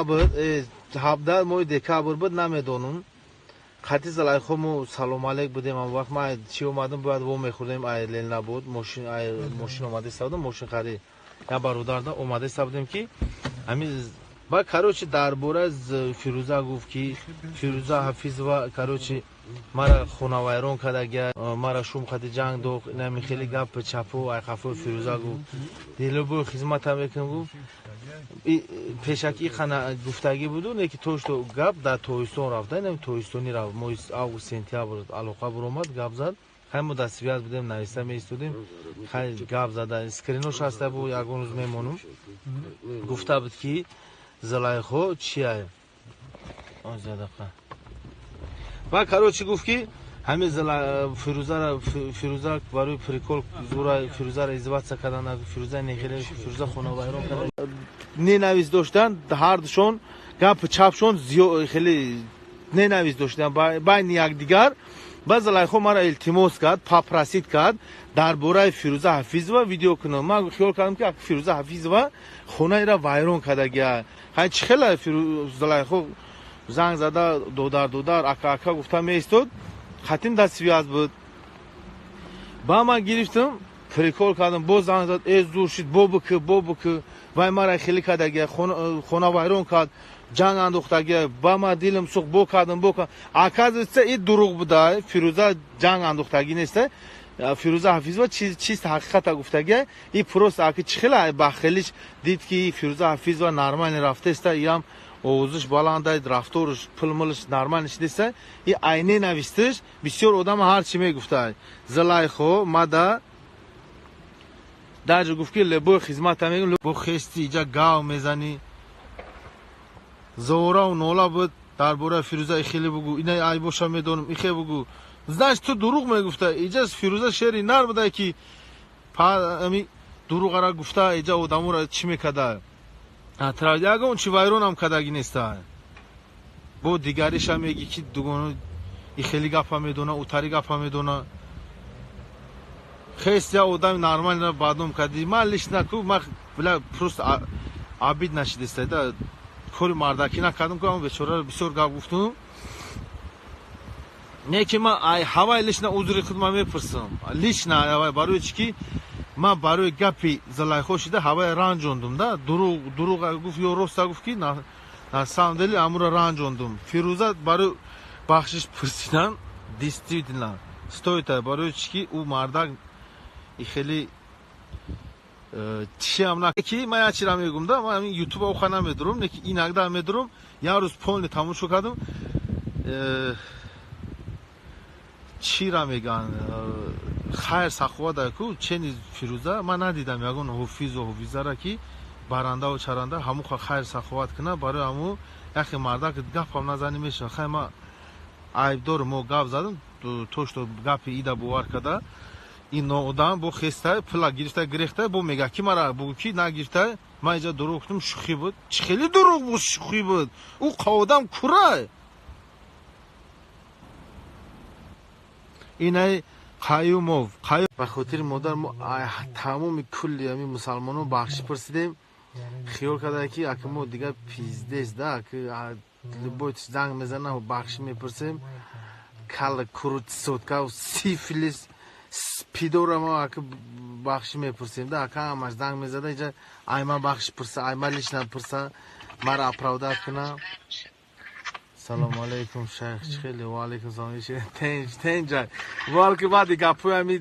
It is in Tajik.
Буд, 17 моҳи декабр буд, намедонам. Қати Зулайхо мо салом алейк будем. Он вақт ман чӣ омадам, бояд во мехӯрдем, ай Ленинобод, мошин, ай мошин омада истодам, мошин хари я бародарда омада истодем, ки ҳамин ба, короче, дар бораи Фирӯза гуфт, ки Фирӯза Ҳафизова, короче, мара хонавайрон кардагия, мара шум қати ҷанг дох, инами хеле гапи чапу ай қафои Фирӯза гуфт. Дилобои хизмата мекунам, гуфт. Пешакӣ қана гуфтагӣ буду, не ки то что гап дар Тоистон рафта, инами тоистонӣ рафт. Моҳи август, сентябр алоқа буромад, гап зад. Хай, мо дар связь будем, нависта меистодем. Хай, гап зада, скринош ҳаста бу, ягон рӯз мемонум. Гуфта буд, ки Зулайхо чия ва, короче, гуфт, ки ҳамин Фирӯзара, Фирӯза барои прикол зура Фирӯзара издеваться кардан, Фирӯза нехеле, Фирӯза хонавайрон кардан, ненависть доштан ҳардушон, гапи чапшон хеле ненависть доштан байни якдигар. Ба Зулайхо мара илтимос кард, попросить кард, дар бораи Фирӯза Ҳафизова видео кунам. Ман хиёл кардам, ки Фирӯза Ҳафизова хонаира вайрон кардагия. Хай, чӣ хела Зулайхо занг зада, додар, додар, ака, ака гуфта меистод, хатим дар связь буд. Ба ман гирифтам, прикол кардам, боз занг зад, э, зур шид, бо бикӣ, бо бикӣ, вай мара хеле кардагия, хона вайрон кард, ҷанг андохтагия. Ба ман дилам сӯхт, бо кардам, бо кардам. Оказывается, и дурӯғ буда, Фирӯза ҷанг андохтагӣ неста. Фирӯза Ҳафизова чист ҳақиқата гуфтагия. И просто аки чӣ хела бахелиш дид, ки Фирӯза Ҳафизова нормально рафтеста, иам овозиш баланда, рафторуш, пулмулш нормально шидеста, и айне навистиш. Бисёр одама ҳар чӣ мегуфта. Зулайхо мада даже гуфт, ки любой хизмата мегум, бо хести иҷа гав мезанӣ, зорау нола буд, дар бораи Фирӯза ихеле бугӯ, ина айбоша медонам, ихе бугӯ. Знаешь, ту дурӯғ мегуфта. Иҷа Фирӯза шери нар буда, ки ами дурӯғара гуфта, иҷа одаморо чӣ мекарда, ягон чи вайронам кардагӣ неста. Бо дигариша меги, ки дугоно ихели гапа медона, утари гапа медона. Хест, я одами нормально бадном кардӣ. Ман лично ку ман, бля, просто обид нашидеста да, кори мардакӣ накардам ку, бечораро бисёр гап гуфтум. Не ки ман ай ҳавай лично узри худ ман мепурсам лично ҳавай, барои чӣ ки ман барои гапи Зулайхо шида ҳавай ранҷондум да. Дурӯғ, дурӯғ гуфт ё роста гуфт, ки на самом деле амуро ранҷондум. Фирӯза барои бахшиш пурсидан действительно стоит, барои чӣ ки ӯ мардак и хеле чиам на ки ман як чира мегум да. Ман ютуба оха намедурам, не ки иногда медурам. Як рӯз полный тамошо кардам. Чира меган, хайр саховат ку чени Фирӯза ман надидам ягон ҳофизу ҳофизара, ки барандаву чаранда ҳамуха хайр саховат куна. Барои ҳаму яхе мардак гапам назанӣ мешава. Хай, ма айбдор, мо гап задам, то что гапи ида бовар карда ин одам бо хеста пула гирифта, гирехта, бо мега, ки мара бугӯ, ки нагирифта. Ман иҷа дурӯғ гуфтам, шӯхӣ буд. Чӣ хеле дурӯғ буд, шӯхӣ буд? Ӯ одам курай. Инай Қаюмов ба хотири модар мо тамоми кулли ҳамин мусалмонон бахшиш пурсидем. Хиёл карда, ки ака мо дигар пиздец да, любой занг мезана, бахшиш мепурсем. Кала курут сотка сифилис пидора мо ака бахшиш мепурсем да. Ака ҳамаш занг мезада, иҷа айма бахшиш пурса, айма лично пурса, мара оправдать куна. Салому алейкум, шайх, чӣ хеле? Ва алейкум салом. Тенҷ, тенҷай, балки баъди гапҳои ҳами.